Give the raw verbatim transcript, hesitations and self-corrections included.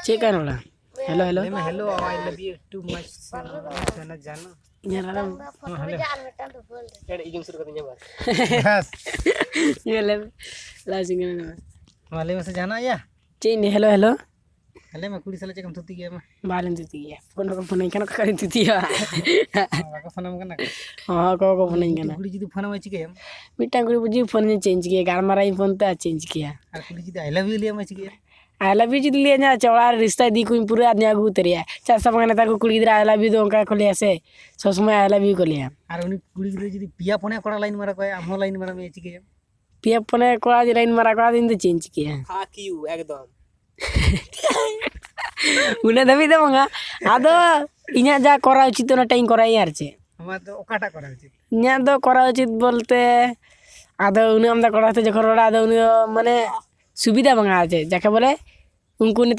ᱪᱮᱫ ᱠᱟᱱ ᱨᱚᱲᱟ? Hello, hello. ᱞᱟᱹᱭ ᱢᱮ, "Hello, I love you too much, ᱥᱮ ᱡᱟᱦᱟᱱᱟᱜ ᱡᱟᱦᱟᱱᱟᱜ?" ᱧᱮᱞ ᱟᱞᱟᱝ᱾ ᱦᱮᱸ, ᱦᱮᱞᱳ᱾ ᱮᱲ, ᱤᱧ ᱥᱩᱨ ᱠᱟᱛᱮ ᱧᱟᱢᱟ᱾ ᱵᱟᱥ᱾ ᱧᱮᱞ ᱞᱮᱢ᱾ ᱞᱟᱡ ᱥᱤᱸᱜᱟᱹᱲ ᱢᱮ᱾ ᱢᱟ ᱞᱟᱹᱭ ᱢᱮᱥᱮ ᱡᱟᱦᱟᱱᱟᱜ ᱭᱟ᱾ ᱪᱮᱫ ᱤᱧ ᱞᱟᱹᱭᱟ? Hello, hello. ᱦᱮᱸ, ᱞᱟᱹᱭ ᱢᱮ, ᱠᱩᱲᱤ ᱥᱟᱞᱟᱜ ᱪᱮᱫ ᱞᱮᱠᱟᱢ ᱛᱷᱩᱛᱤ ᱜᱮᱭᱟ ᱢᱟ? ᱵᱟᱞᱮ ᱛᱷᱩᱛᱤ ᱜᱮᱭᱟ᱾ ᱯᱷᱳᱱ ᱵᱟᱠᱚ ᱯᱷᱳᱱᱟᱹᱧ ᱠᱷᱟᱱ ᱚᱠᱟ ᱠᱚᱨᱮᱧ ᱛᱷᱩᱛᱤᱭᱟ? ᱵᱟᱠᱚ ᱯᱷᱳᱱᱟᱢ ᱠᱟᱱᱟ? ᱦᱚᱸ, ᱚᱠᱚᱭ ᱠᱚ ᱯᱷᱳᱱᱟᱹᱧ ᱢᱤᱫᱴᱤᱡ ᱠᱟᱱᱟ? ᱠᱩᱲᱤ ᱡᱩᱫᱤ ᱯᱷᱳᱱ ᱟᱢᱟᱭ ᱪᱤᱠᱟᱹᱭᱟᱢ? ᱢᱤᱫᱴᱟᱝ ᱠᱩᱲᱤ ᱡᱩᱫᱤ ᱯᱷᱳᱱ ᱟᱹᱧᱟ, ᱪᱮᱫ ᱤᱧ ᱪᱤᱠᱟᱹᱭᱟ? ᱜᱟᱞᱢᱟᱨᱟᱣ ᱤᱧ ᱯᱷᱳᱱ ᱛᱮ, ᱟᱨ ᱪᱮᱫ ᱤᱧ ᱪᱤᱠᱟᱹᱭᱟ? ᱟᱨ ᱠᱩᱲᱤ ᱡᱩᱫᱤ I love you ᱞᱟᱹᱭ ᱟᱢᱟᱭ ᱪᱤᱠᱟᱹᱭᱟᱢ? I love you ᱡᱩᱫᱤ ᱞᱟᱹᱭ ᱟᱹᱧᱟ, ᱪᱮ ᱚᱲᱟᱜ ᱨᱮ ᱨᱤᱥᱛᱟᱭ ᱤᱫᱤ ᱠᱚᱣᱟᱧ ᱯᱩᱨᱟᱹ, ᱟᱨ ᱱᱤᱭᱟᱹ ᱟᱹᱜᱩ ᱩᱛᱟᱹᱨᱮᱭᱟ᱾ ᱪᱮᱫᱟᱜ ᱥᱮ ᱵᱟᱝ, ᱱᱮᱛᱟᱨ ᱠᱚ ᱠᱩᱲᱤ ᱜᱤᱫᱽᱨᱟᱹ I love you ᱫᱚ ᱚᱱᱠᱟ ᱜᱮᱠᱚ ᱞᱟᱹᱭᱟ ᱥᱮ, ᱥᱚᱵᱽ ᱥᱚᱢᱚᱭ I love you ᱠᱚ ᱞᱟᱹᱭᱟ᱾ ᱟᱨ ᱩᱱᱤ ᱠᱩᱲᱤ ᱜᱤᱫᱽᱨᱟᱹ ᱡᱩᱫᱤ ᱯᱮᱭᱟ ᱯᱩᱱᱭᱟ ᱠᱚᱲᱟ ᱞᱟᱭᱤᱱ ᱢᱟᱨᱟ ᱠᱚᱣᱟᱭ, ᱟᱢ ᱦᱚᱸ ᱞᱟᱭᱤᱱ ᱢᱟᱨᱟ ᱢᱮᱭᱟ, ᱪᱤᱠᱟᱹᱭᱟᱢ? ᱯᱮᱭᱟ ᱯᱩᱱᱭᱟ ᱠᱚᱲᱟ ᱡᱩᱫᱤ ᱞᱟᱭᱤᱱ ᱢᱟᱨᱟ ᱠᱚᱣᱟ, ᱟᱫᱚ ᱤᱧ ᱫᱚ ᱪᱮᱫ ᱤᱧ ᱪᱤᱠᱟᱹᱭᱟ? Fuck you, ᱮᱠᱫᱚᱢ᱾ ᱩᱱᱟᱹᱜ ᱫᱷᱟᱹᱵᱤᱡ ᱫᱚ ᱵᱟᱝᱟ, ᱟᱫᱚ ᱤᱧᱟᱹᱜ ᱡᱟ ᱠᱚᱨᱟᱣ ᱩᱪᱤᱛ, ᱚᱱᱟᱴᱟᱜ ᱤᱧ ᱠᱚᱨᱟᱣᱮᱫᱼᱟ, ᱟᱨ ᱪᱮᱫ᱾ ᱟᱢᱟᱜ ᱫᱚ ᱚᱠᱟᱴᱟᱜ ᱠᱚᱨᱟᱣ ᱩᱪᱤᱛ? ᱤᱧᱟᱹᱜ ᱫᱚ ᱠᱚᱨᱟᱣ ᱩᱪᱤᱛ ᱵᱚᱞᱛᱮ, ᱟᱫᱚ ᱩᱱᱟᱹᱜ ᱟᱢᱫᱟ ᱠᱚᱲᱟ ᱥᱟᱛᱮ ᱡᱚᱠᱷᱚᱱ ᱨᱚᱲᱟ, ᱟᱫᱚ ᱩᱱᱤ ᱫᱚ ᱢᱟᱱᱮ ᱥᱩᱵᱤᱫᱷᱟ ᱵᱟᱝᱟ, ᱟᱨ ᱪᱮᱫ, ᱡᱟᱠᱮ ᱵᱚᱞᱮ ᱩᱱᱠᱩ ᱱᱤᱛᱚᱜ